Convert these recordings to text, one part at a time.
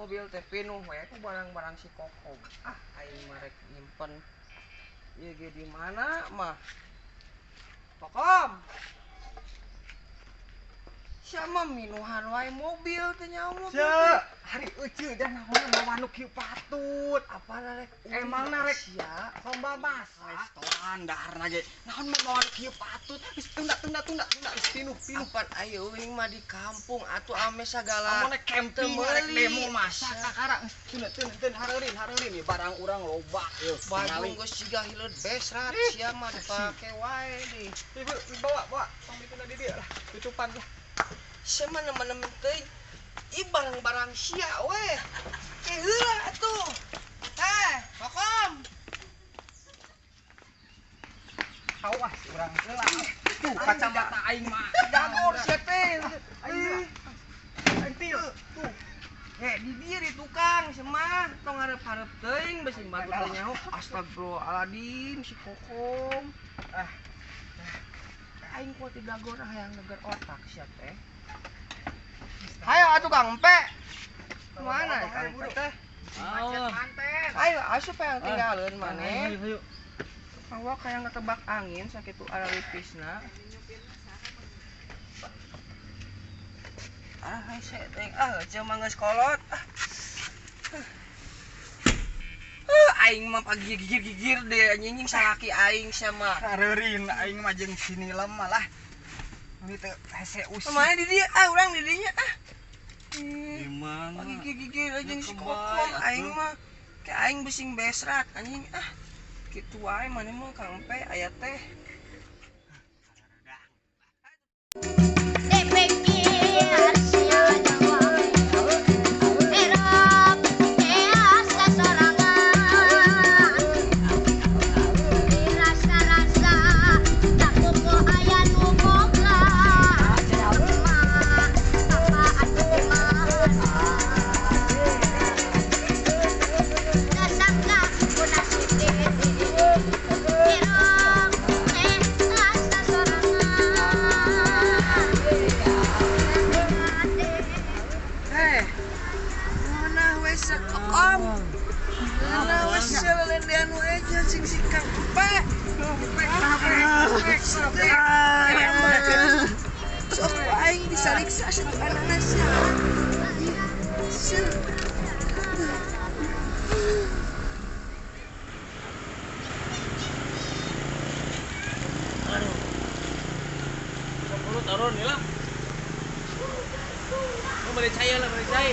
Mobil teh pinuh we ku barang-barang si Kokom. Ah, aing mah rek nyimpen ieu ge di mana mah? Kokom. Siapa minuhan wae mobil teh nyawa mobil. Ceu, hari euceu dan naon mawa nu kieu patut. Apa rek? Emang rek sia lomba masak. Restoran daharna ge. Naon mawa nu kieu patut. Geus tunda geus pinuh. Apan ayo uing mah di kampung atuh ame sagala. Amun camping rek demo masak kakara geus tunda hareurin ieu barang urang loba ieu. Baju geus siga hileud besrat sia mah dipake wae di. Ibu bawa tong ditunda di dieu lah. Tutupan lah. Sia mah nemen-nemen teuing. Ih barang-barang sia weh. Ke heula atuh. Heh, Kokom. Awas urang heula. Tuh kacamata aing mah. Dagor sia teh. Aing til. Tuh. Heh, di dieu di tukang semah tong hareup-hareup teuing beusi batur teh nyaho. Astagfirullahaladzim si Kokom. Ah. Aing kuat di dagor hayang neger otak sia teh. Ayo atuh Kang Empe. Mana Kang Empe teh? Macet manten. Ayo asup yang tinggalin maneh. Ayo. Awak kayak ngetebak angin sakitu aralipisna. Ah, hese teh. Ah, ceu mah geus kolot. Aing mah pagi gigir-gigir deh anjing salaki aing sama. Hareurin aing mah jeung sinilem malah. Ini teh hese usik. Mana di dieu? Ah, urang di dinya ah. Gimana? Pagi gigir anjing si Kokom aing mah. Kayak aing besing besrat anjing ah. Kitu wae maneh mah Kang Empe aya teh. Sok aing disariksa satu anakna sia. Aduh. 10 turun lah. Lu beli cai lah, beli cai.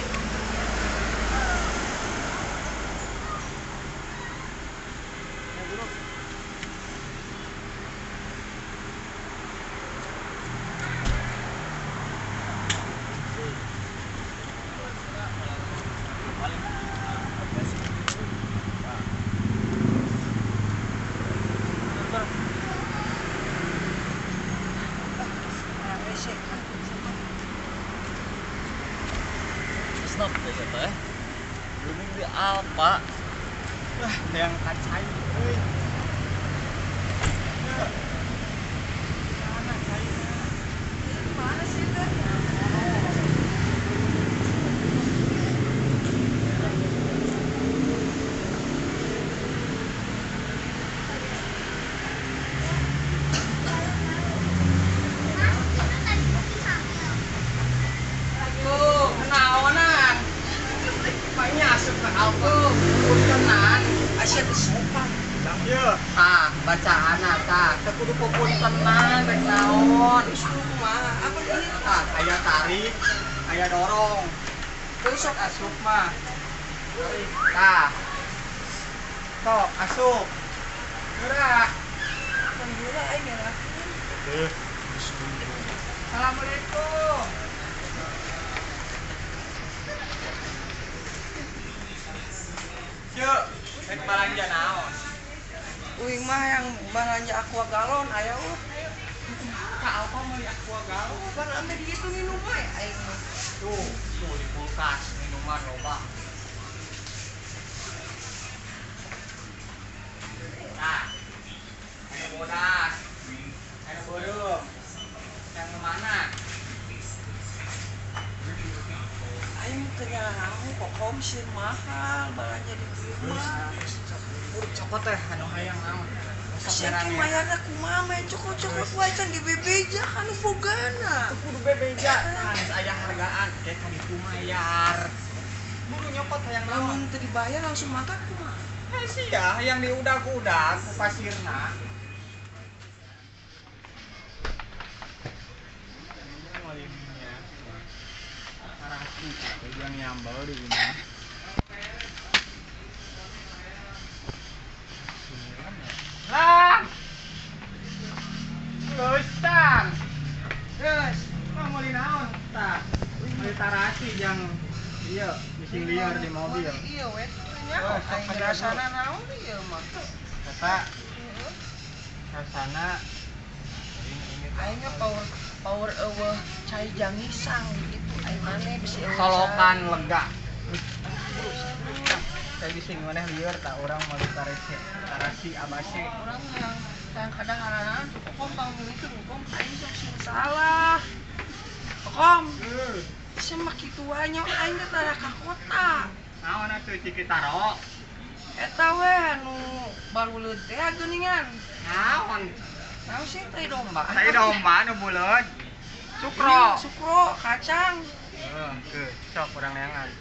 Stop deh teh. Geuning di Alfa. Wah, yang kacai euy. Mana caina? Mana sih teh? Tah, bacaanna tah, teu kudu pupuntenan rek naon. Geus kumaha? Apa ieu? Tah, aya tarik, aya dorong. Terus sok asup mah. Tah. Tok asup. Geura. Kan geura aing ya. Assalamualaikum. Ceu, rek balanja naon? Uing mah yang balanja aqua galon aya uh. Ka Alfa meuli aqua galon. Pan ame di ditu minum wae aing mah. Tuh, tuh di kulkas minuman loba. Nah, aya bodas, aya beureum. Yang mana? Aing teu nyaho Kokom sih mahal balanja di dieu mah. Buru cokot teh anu hayang naon. Sia mayarna kumaha main cokot-cokot wae can dibebeja kan bogana. Teu kudu bebeja, geus aya hargaan ke ka ditu mayar. Buru nyokot hayang naon. Lamun teu dibayar langsung makan kumaha? Heh sia hayang diudag-udag ku pasirna. Yang nyambel di imah. Lang. Geus tang. Geus, mah meuli naon tah? Meuli tarasi jang ieu bising liar di mobil. Iya we nya aing rasana naon ieu mah. Eta rasana aing power eueuh cai jangisang gitu aing maneh bisi eueuh solokan lega. Saya bising maneh lieur tak urang meuli tarasi abase. Urang yang kadang aranaan kokom pangmilikeun kokom aing sok sing salah. Kokom. Sia mah kitu wae nya aing teh tara ka kota. Naon atuh Cikitaro? Eta we anu baruleud teh geuningan. Naon? Naon sih tai domba? Tai domba nu buleud. Sukro. Sukro, kacang. Heeh, ke sok urang neangan.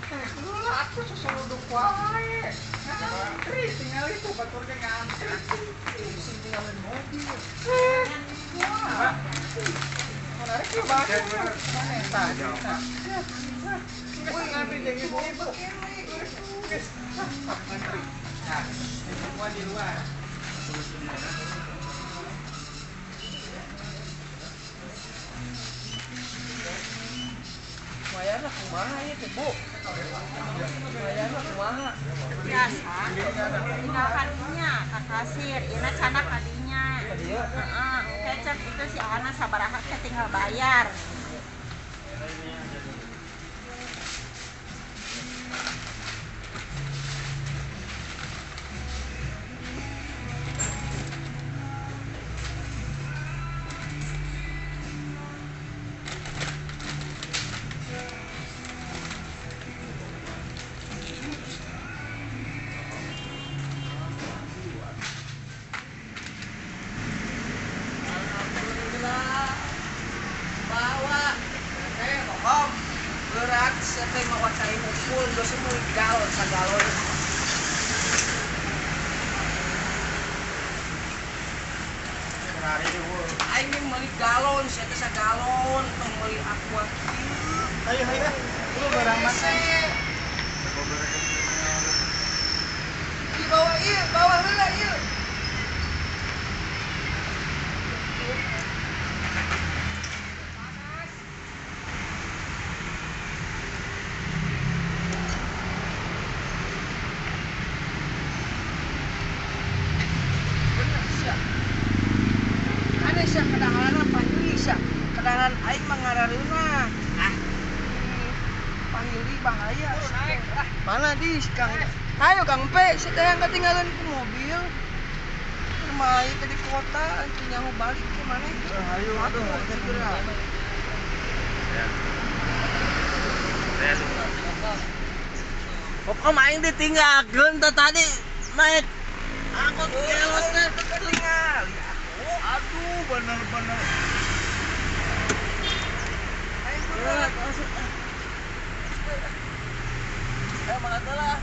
Heula aku sosolodok wae. Ngantri tinggal itu batur ge ngantri. Sing tinggalin mobil. Wah. Menarik ya bahasa. Mana eta? Geus ngantri jeung ibu-ibu. Geus ngantri. Nah, semua di luar. Mayarna kumaha ieu teh, Bu? Mayarna kumaha? Biasa. Tinggal kadinya ka kasir, ieu cana kadinya. Heeh, kecap itu si Ana sabaraha teh tinggal bayar. Berat teh mawa cai mukul geus meuli galon sagalon. Aing meuli galon sia teh sagalon tong meuli aqua kieu. Hayu hayu ah. Lu barang makan. Di bawah ieu, bawa heula ieu. Kedaharan aing mangarareunah. Ah. Panggil bahaya. Mana di Kang? Ayo Kang P, si teh yang ketinggalan ku mobil. Rumah ieu teh di kota, teu nyaho balik ke mana? Ayo atuh segera. Pokok aing ditinggalkeun teh tadi naik angkot kelot teh ketinggal. Aduh bener-bener. Ayo makan lah.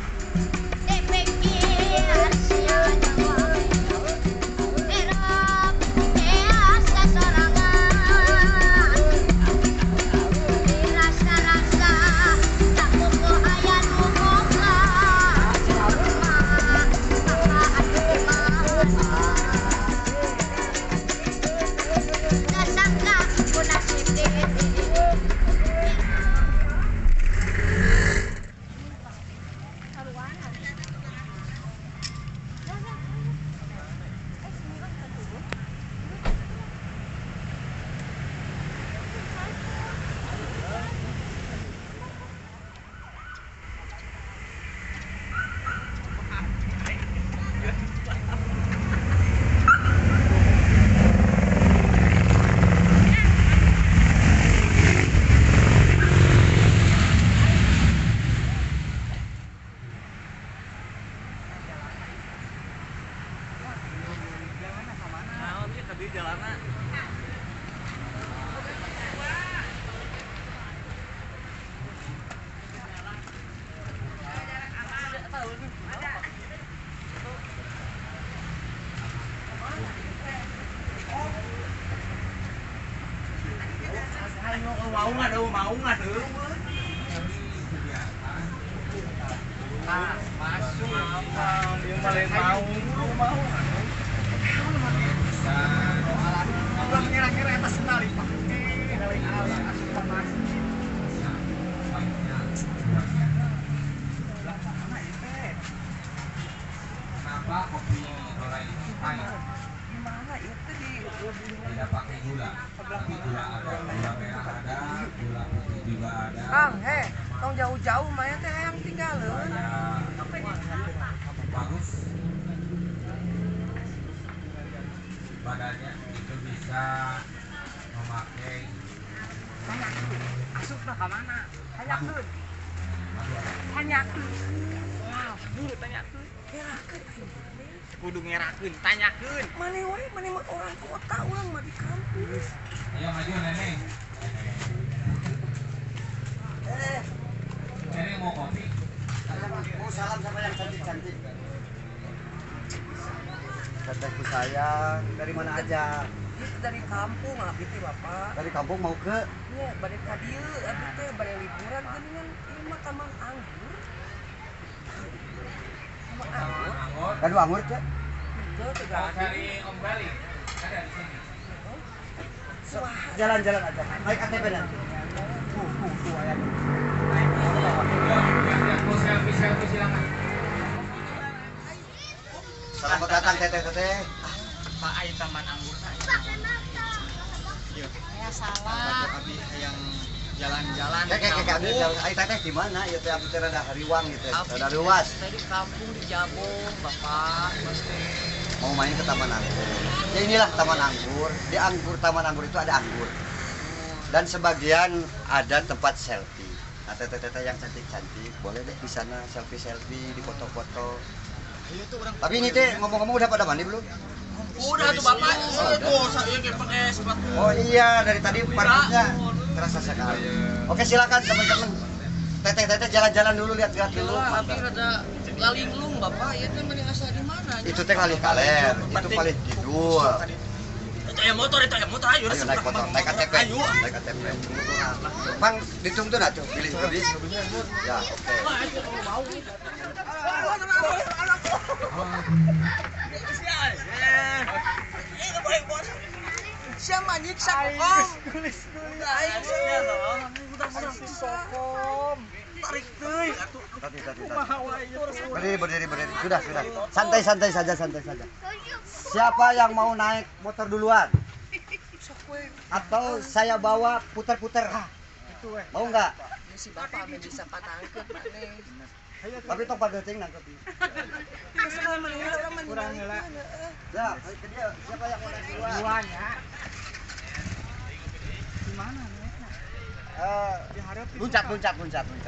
jalanna. Mau nggak tuh? Masuk, dia malah mau. Ulah kira-kira atas sekali pak. Kenapa kopi Rora ini pahit? Gimana itu di tidak pakai gula, tapi gula ada, gula merah ada, gula putih juga ada. Kang, heh, tong jauh-jauh mah teh hayang tinggalin. Bagus. Badannya itu bisa memakai. Asupna ka mana? Tanyakeun. Tanyakeun. Wah, buru tanyakeun. Ngerakeun aing. Kudu ngerakeun, tanyakeun. Mane wae, mane mah orang kota, urang mah di kampung. Ayo maju Neneng. Neneng mau kopi? Mau salam sama yang cantik-cantik. Tetehku sayang, dari mana aja? Itu dari kampung abdi teh Bapak. Dari kampung mau ke? Nya, bade ka dieu abdi teh bade liburan geuningan ieu mah taman anggur. Taman anggur. Gaduh anggur, Cek? Henteu teu gaduh. Cari Om Bali. Ada di sini. Jalan-jalan aja. Naik ATP nanti. Tuh aya. Naik yang mau selfie silakan. Selamat datang teteh-teteh. Pak ai taman anggur. Ya salah. Abdi yang jalan-jalan. Kayak abdi jalan. Ai teteh di mana? Ieu teh abdi teh rada hariwang gitu. Rada ruas. Tadi kampung di Jabung, Bapak. Mau main ke Taman Anggur. Ya inilah Taman Anggur. Di anggur Taman Anggur itu ada anggur. Dan sebagian ada tempat selfie. Nah, teteh-teteh yang cantik-cantik boleh deh di sana selfie-selfie, di foto-foto. Tapi ini teh ngomong-ngomong udah pada mandi belum? Udah tuh Bapak. Oh, saya pakai sepatu. Oh iya, dari tadi parfumnya terasa sekali. Oke, silakan teman-teman. Teteh-teteh jalan-jalan dulu, lihat-lihat dulu. Tapi rada lalinglung Bapak, ieu teh mending asa di mana? Itu teh kalih kaler, itu paling kidul. Itu aya motor, itu aya motor, ayo. Ayo naik motor, naik ATP. Naik ATP. Bang, dituntun atuh, pilih habis. Ya, oke. Siapa nyiksa Kokom? Kokom. Tarik teuy atuh. Tadi. Berdiri. Sudah. Santai saja, santai saja. Siapa yang mau naik motor duluan? Atau saya bawa putar-putar? Mau nggak? Si bapak bisa patangkeun maneh. Tapi tong pageuting nangkep. Kurang heula. Ya, ke dia. Siapa yang mau naik duluan? Duluan ya. Di mana naikna? Loncat.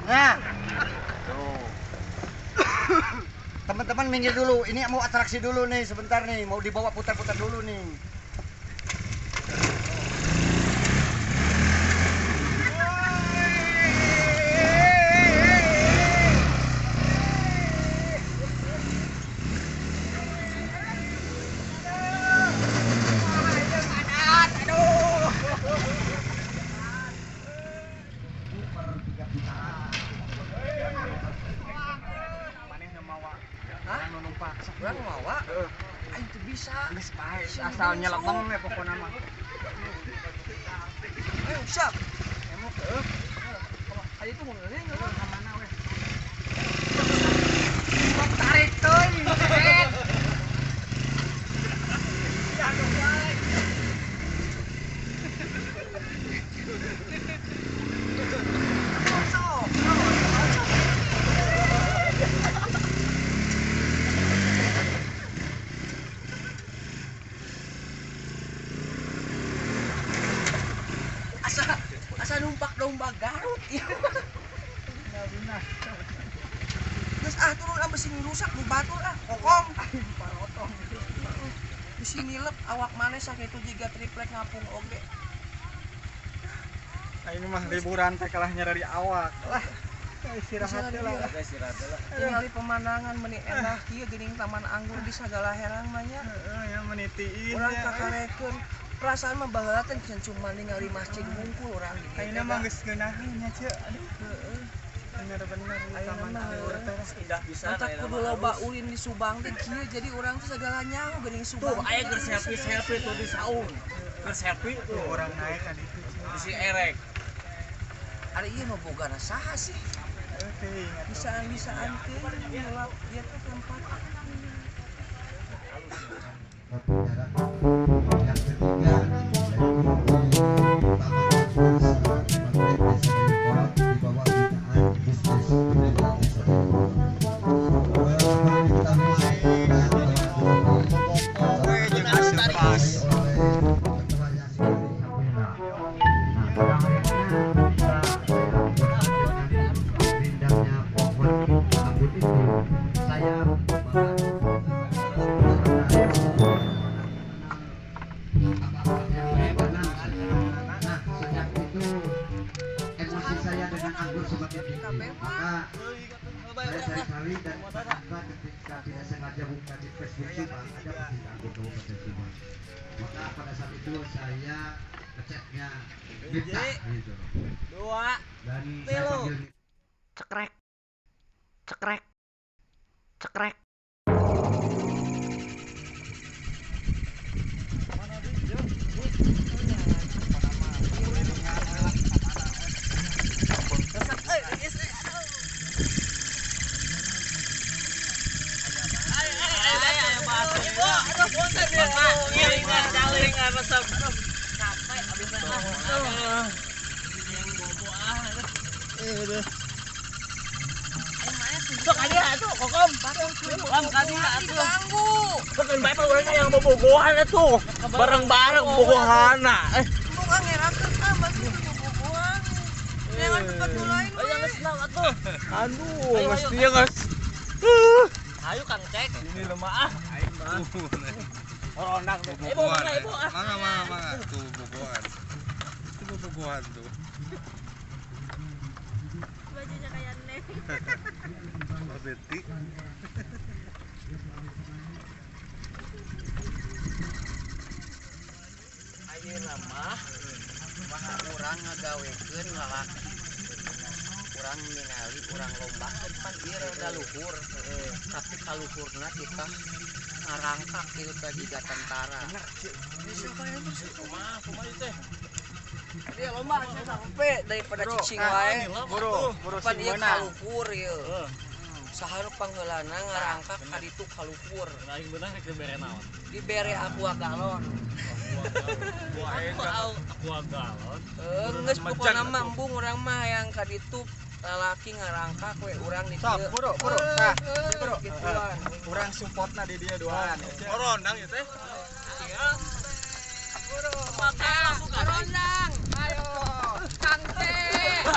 Nah. Tuh. Teman-teman minggir dulu. Ini mau atraksi dulu nih sebentar nih, mau dibawa putar-putar dulu nih. Urang mawa. Aing teu bisa. Geus bae asal nyelepeng we pokona mah. Ayo siap. Emok heuh. Ayo itu mau ngeureun ka mana we. Tarik teuing. Asa numpak domba Garut ieu. Geus ah turun. besi rusak nu batur ah kokom. Parotong. Bisi nilep awak maneh sakitu jiga triplek ngapung oge. Aing mah liburan teh kalah nyereri awak lah. Istirahat lah. Tingali pemandangan meni enak kieu geuning taman anggur di sagala herang mah nya. Heeh, ya meni tiis. Urang kakarekeun perasaan mah baheula teh can cuma ningali masjid hungkul urang di dieu. Ayeuna mah geus ngeunaheun nya ceu. Aduh, heeh. Bener-bener taman anggur teh indah pisan. Mata kudu loba ulin di Subang teh kieu jadi urang teh sagala nyaho geuning Subang. Tuh aya keur selfie-selfie tuh di saung. Keur selfie tuh urang naik ka ditu. Di si erek. Ari ieu mah bogana saha sih? Bisaan-bisaan teh nyulap ieu teh tempat. Yang ketiga yaitu di bawah binaan bisnis desa. Cekrek, cekrek, cekrek. Sok aja atuh kokom. Kokom kadieu atuh. Ganggu. Keun bae urang yang bobogohan atuh. Bareng-bareng bobogohana. Bukan ngerakeun ah masih bobogohan. Jangan tempat nu lain we. Ayo geus naon atuh. Aduh, geus dieu geus. Ayo Kang Cek. Ini lemah ah. Aing mah. Orondang ibu mana ibu ah. Mangga mangga mangga tuh bobogohan. Itu bobogohan tuh. Bajunya kayak Neng. Betty. Ayeuna mah mah urang ngagawekeun lalaki. Urang ningali urang lombakeun pan ieu rada luhur. Tapi kaluhurna kita ngarangkak kitu teh jiga tentara. Bisa bae kumaha kumaha ieu teh. Dia lomba sampai daripada cicing wae. Buru, buru pan sing ieu meunang. Kaluhur ieu. Saha nu pangheulana ngarangkak ka ditu kaluhur. Aing beunang rek dibere naon? Dibere aqua galon. Aqua galon. Geus pokona mah embung urang mah hayang ka ditu lalaki ngarangkak we urang di dieu. Sok, buru, buru. Tah, buru. Gituan. Urang supportna di dieu duaan. Orondang ieu teh. Buru. Orondang. Ayo. Kang Cek.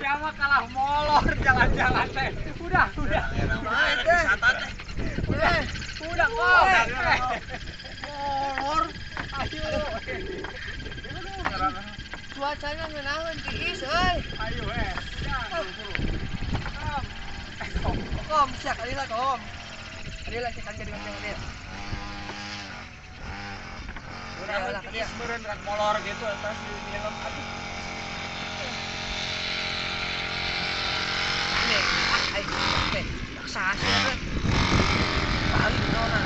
Siapa kalah molor jalan-jalan teh. Udah, udah. Udah, udah kok. Molor. Ayo. Cuacanya ngeunaheun tiis euy. Ayo eh. Kom. Kom, sia kali lah kom. Kali lah sia kali jadi dia. Udah tiis meureun rak molor gitu atas di nilem. Aduh. Ayo. saha sih teh? Paling naonan.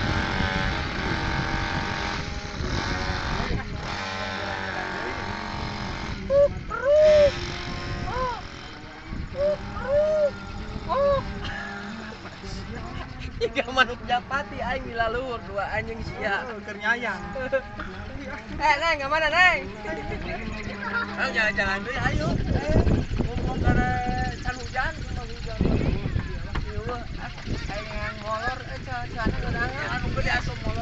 Tiga manuk japati aing dilaluhur dua anjing sia. Keur nyayang. Neng, ke mana, Neng? Ayo jalan-jalan dulu, ayo. Mumpung kada can hujan, mumpung hujan. Ieu aing yang molor celana geunangan. Anu gede asup molor.